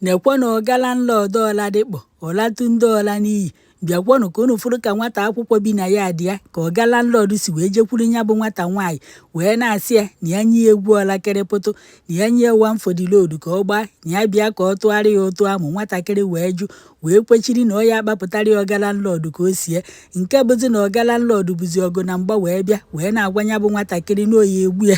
Nekwanụ ọga landlord Ọladịkpọ Ọlatụnde Ọlaniyi. Bịakwanụ ka unu fụrụ ka nwata akwụkwọ bi na ya dị ya ka ọga landlord si wee jekwuru ya bụ nwata nwaanyị wee na-asị ya na ya nye egwu ọlakịrịpụtụ, na ya nye one for the road ka ọ gbaa, na ya bịa ka ọ tụgharị ya ụtụ amụ. Nwatakịrị wee jụ, wee kwechiri na ọ ya akpapụtara ya ọga landlord ka o sie. Nke bụzi na ọga landlord bụzi ọgụ na mgba wee bịa wee na-agwa ya bụ nwatakịrị na oyi egbu ya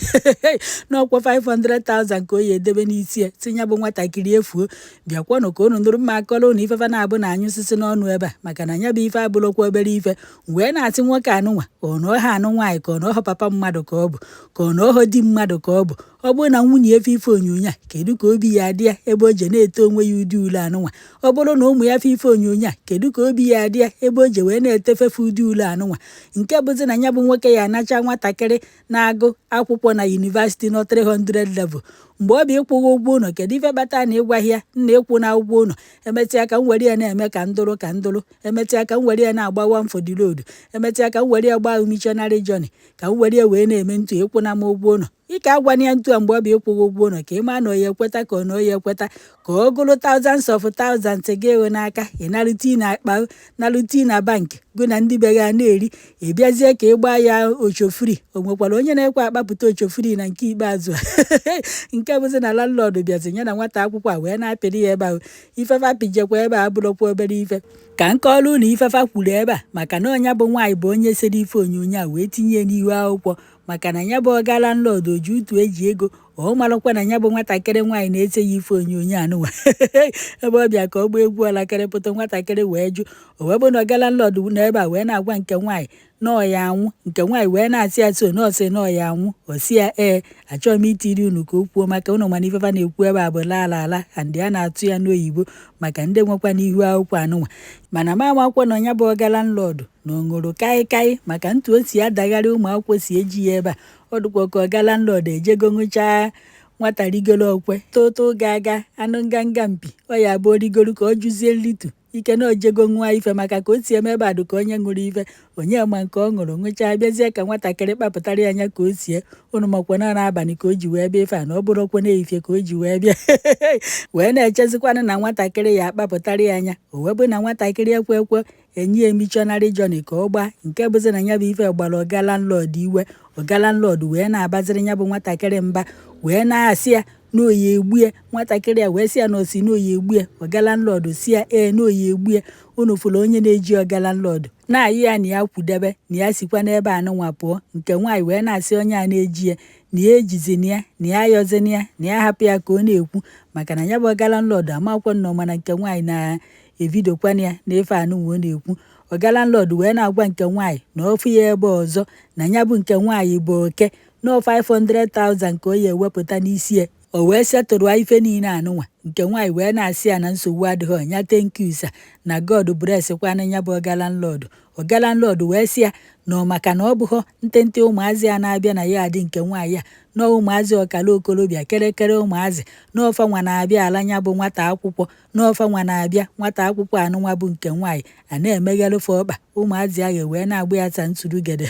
n'ọkwa 500,000 ka o ya edebe n'isi ya si ya bụ nwatakịrị efuo. Bịakwanụ ka unu nụrụ mma akọrọ unu ifefa na-abụ na anyụsịsị n'ọnụ ebe a, maka na ya bụ ife abụrụkwa obere ife. Wee na-asị nwoke anụnwa, ka ọ na ọha anụ nwaanyị, ka ọ na ọhọ papa mmadụ, ka ọ bụ ka ọ na ọhọ di mmadụ, ka ọ bụ ọ bụrụ na nwunye efe ife onyonyo a, kedu ka obi ya adị ya ebe o je na-ete onwe ya ụdị ule anụnwa? Ọ bụrụ na ụmụ ya fe ife onyonyo a, kedu ka obi ya adị ya ebe o je wee na-etefefe ụdị ule anụnwa? Nke bụzi na ya bụ nwoke ya anacha nwatakịrị na-agụ akwụkwọ na university nọ 300 level mgbe ọ bụ ịkwụghị ụgwọ ụlọ. Kedu ife kpatara na ịgwaghị ya nna ịkwụ na ụgwọ ụlọ? Emesịa ka m were ya na-eme ka ndụrụ ka ndụrụ, emesịa ka m were ya na-agba one for the road, emesịa ka m were ya gbaa missionary journey, ka m were ya wee na-eme ntụ ịkwụ na m ụgwọ ụlọ. Ị ka agwana ya ntu a mgbe ọ bụ ịkwụghị ụgwọ ụlọ, ka ị maa na oya ekweta, ka ọ na oya ekweta ka ọ gụrụ thousands of thousands gị ewe n'aka. Ị narụti na akpa, narụti na bank, gụ na ndị be gị na-eri. Ị bịazie ka ị gbaa ya ochofuri. O nwekwara onye na-ekwe akpapụta ochofuri na nke ikpeazụ a? Nke bụzi na landlord bịazi ya na nwata akwụkwọ a wee na-apịrị ya ebe ahụ. Ifefa pijekwa ebe a abụrụkwa obere ife. Ka nkọọrọ unu ifefa kwuru ebe a, maka na ọnya bụ nwaanyị bụ onye sere ife onyonyo a wee tinye n'ihu akwụkwọ, maka na ya bụ ọga landlord oji utu eji ego ọ marakwa na ya bụ nwatakịrị nwaanyị na-ese ya ife onyonyo anụnwa ebe ọ bịa ka ọ gbaa egwu ọlakịrịpụta. Nwatakịrị wee jụ. O wee bụ na ọga landlord nọ ebe a wee na-agwa nke nwaanyị na ọ ya anwụ. Nke nwaanyị wee na-asị ya so nọọsị na ọ ya anwụ. O si ya ee, achọghị m itiri unu ka o kwuo, maka unu mana ifefa na-ekwu ebe a bụ laa ala ala and a na-atụ ya n'oyibo maka ndị nwekwa n'ihu akwụkwọ anụnwa. Mana ma amakwo na ya bụ ọga landlord na ọ ṅụrụ kaikai, maka ntu o si adagharị ụmụ akwụkwọ si eji ya ebe a. Ọ dịkwa ka ọga landlord ejego ṅụchaa nwata rigoro okwe toto ga-aga anụ nganga mpi. Ọ ya bụ origoro ka ọ jụzie nritu ike na ojego ṅụọ ife, maka ka o si eme ebe a dị ka onye ṅụrụ ife. Onye ma nke ọ ṅụrụ ṅụchaa, bịazie ka nwatakịrị kpapụtara ya anya ka o sie. Unu makwa na n'abalị ka o ji wee bịa ife a, na ọ bụrụkwa n'ehifie ka o ji wee bịa wee na-echezikwanụ na nwatakịrị ya akpapụtara ya anya. O wee bụ na nwatakịrị ekwe ekwe enyi ya missionary journey ka ọ gbaa. Nke bụzi na ya bụ ife gbara ọga landlord iwe. Ọga landlord wee na-abaziri ya bụ nwatakịrị mba, wee na-asị ya na oyi egbue. Nwatakịrị a wee sị ya na osi na oyi egbue. Ọga landlord si ya ee, na oyi egbue. Unu fụrụ onye na-eji ọga landlord na-ayị ya na ya kwudebe na ya sikwa n'ebe anụnwa pụọ. Nke nwaanyị wee na-asị onye a na-eji ya na ya ejizina ya, na ya ayọzina ya, na ya hapụ ya ka ọ na-ekwu, maka na ya bụ ọga landlord amakwa nnọọ. Mana nke nwaanyị na-evidokwana ya na ife anụnwa ọ na-ekwu. Ọga landlord wee na-agwa nke nwaanyị na ọfụ ya ebe ọzọ, na ya bụ nke nwaanyị bụ oke nọọ 500,000 ka o ya ewepụta n'isi ya. O wee setụrụ ife niile anụnwa. Nke nwaanyị wee na-asị ya na nsogbu adịghị ọnya, thank you sir, na God bless kwanụ ya bụ ọga landlord. Ọga landlord wee sị ya na ọ maka na ọ bụghọ ntịntị ụmụazị a na-abịa na ya adị nke nwaanyị a na ụmụazị ọkara okorobịa kerekere, ụmụazị n'ọfa nwa na-abịa ala ya bụ nwata akwụkwọ, n'ọfa nwa na-abịa nwata akwụkwọ anụnwa bụ nke nwaanyị a na-emeghelụfe ọkpa. Ụmụazị ahụ wee na-agba ya sa nsurugede.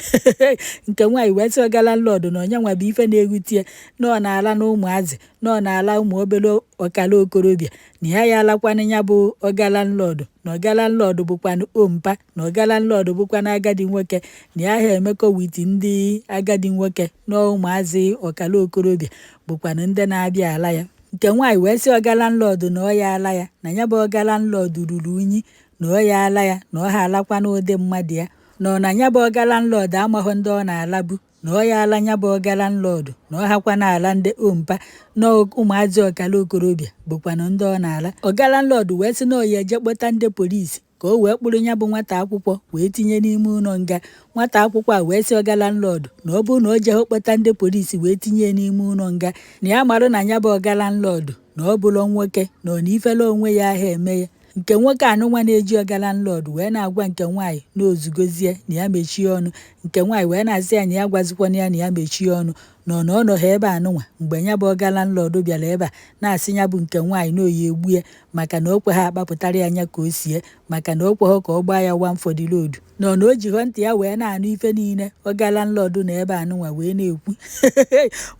Nke nwaanyị wee sị ọga landlord na onye nwa bụ ife na-ewutie na ọ na-ala na ụmụazị, na ọ na-ala ụmụ obere ọkara okorobịa, na ya ya alakwanụ ya bụ ọga landlord, na ọga landlord bụkwanụ ompa, na ọga landlord bụkwanụ agadi nwoke, na ya ha emekọ with ndị agadi nwoke, na ụmụazị ọkara okorobịa bụkwanụ ndị na-abịa ala ya. Nke nwaanyị wee sị ọga landlord na ọ ya ala ya, na ya bụ ọga landlord ruru unyi, na ọ ya ala ya, na ọ ha alakwanụ ụdị mmadụ ya, na ọ na ya bụ ọga landlord amaghọ ndị ọ na-alabu, na ọ ya ala ya bụ ọga landlord, na ọ hakwa na-ala ndị ompa, na ụmụazị ọkara okorobịa bụkwanụ ndị ọ na-ala. Ọga landlord wee sị na ọ ya eje kpọta ndị polisi ka o wee kpụrụ ya bụ nwata akwụkwọ wee tinye n'ime ụlọ nga. Nwata akwụkwọ a wee sị ọga landlord na ọ bụrụ na o jeghị kpọta ndị polisi wee tinye n'ime ụlọ nga, na ya marụ na ya bụ ọga landlord na ọ bụrụ nwoke na ọ na ifele onwe ya ahụ eme ya. Nke nwoke anụnwa na-eji ọga landlord wee na-agwa nke nwaanyị na ozugozie, na ya mechie ọnụ. Nke nwaanyị wee na-asị ya na ya gwazikwana ya na ya mechie ọnụ, na ọ na ọ nọghị ebe anụnwa mgbe ya bụ ọga landlord bịara ebe a na-asị ya bụ nke nwaanyị na oyi egbu ya, maka na o kweghị akpapụtara ya anya ka o sie, maka na o kweghị ka ọ gbaa ya one for the road, na ọ na o jighọ ntị ya wee na-anụ ife niile ọga landlord na ebe anụnwa wee na-ekwu.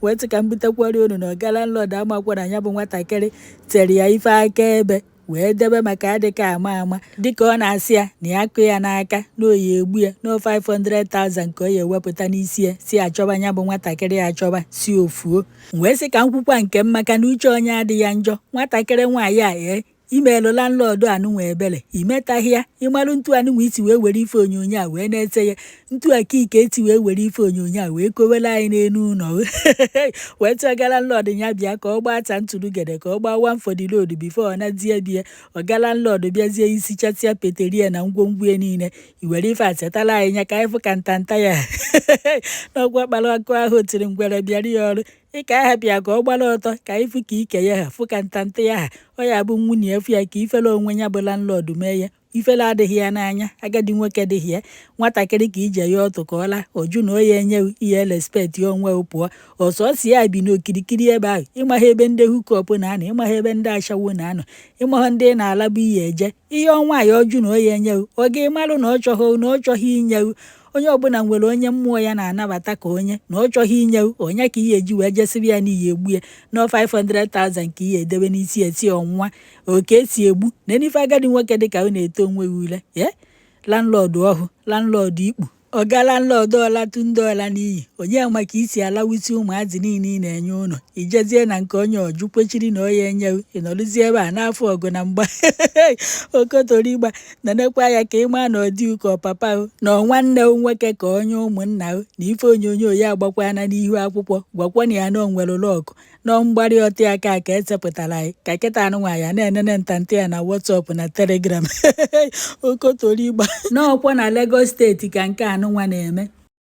Wee tụ ka m butekwara unu na ọga landlord amakwa na ya bụ nwatakịrị tere ya ife akaebe wee debe, maka adịka ama ama, dịka ọ na-asị ya na ya kụ ya n'aka na oyi egbu ya, na 500,000 ka ọ ya ewepụta n'isi ya si achọba ya bụ nwatakịrị achọba si ofuo. Wee sị ka m kwukwa nke m, maka na uche onye adịghị ya njọ. Nwatakịrị nwaanyị a, ee, imeelụ landlord anụnwa ebere, imetaghị ya. Ịmalụ ntu anụnwa isi wee were ife onyonyo a wee na-ese ya ntu a ka ike eti wee were ife onyonyo a wee kowere anyị n'elu ụlọ, wee tụọ landlord ya bịa ka ọ gbaa ta ntụrụgede, ka ọ gbaa one for the road before ọ nazie bie. Ọga landlord bịazie isi chasịa peterie na ngwongwo ya niile, iwere ife asetala anyị nya ka anyị fụ ka ntanta ya n'ọkwa kpara akụ ahụ tiri ngwere bịara ya ọrụ. Ịka ahapụ ya ka ọ gbara ọtọ ka anyị fụ ka ike ya ha, fụ ka ntanta ya ha. Ọ ya bụ nwunye efu ya ka ifere onwe ya bụ landlord mee ya. Ifere adịghị ya n'anya, agadi nwoke dịghị ya, nwatakịrị ka ije ya ọtụ ka ọ laa ọjụ na onye enye ihe respect ya onwe pụọ ọsọsọ ya bi n'okirikiri ebe ahụ. Ịmaha ebe ndị hookup na-anọ, ịmaha ebe ndị ashawo na-anọ, ịmaha ndị na-alabụ ihe eje ihe ọnwa ya ọjụ na onye enye ọ ga-ịmarụ na ọ chọghị, na ọ chọghị inye. Onye ọbụla nwere onye mmụọ ya na-anabata ka onye na ọ chọghị inye onye ka ihe eji wee jesịrị ya n'iyi egbu ya na 500,000 ka ihe edebe n'isi esi ọnwa oke esi egbu na n'ife. Agadi nwoke dịka ọ na-eto onwe ya ule ye landlord ọhụ, landlord ikpu, ọga landlord ọlatụ ndị ọla n'iyi. Onye maka isi alawusi ụmụazị niile ị na-enye ụlọ, ijezie na nke onye ọjụ kwechiri na onye enye, ịnọrụzie ebe a n'afọ ọgụ na mgba okotori ịgba. Nenekwa ya ka ịma na ọ dị ụka papa o na nwanne nwoke ka onye ụmụnna o na ife onyonyo ya agbakwana n'ihu akwụkwọ. Gwakwana ya na o nwere lọkụ nọ mgbarị ọtị aka ka esepụtara anyị ka kịta anụnwa ya na-enene ntantị ya na WhatsApp na Telegram. Okotori ịgba n'ọkwa na Lagos Steeti ka nke anụnwa na-eme.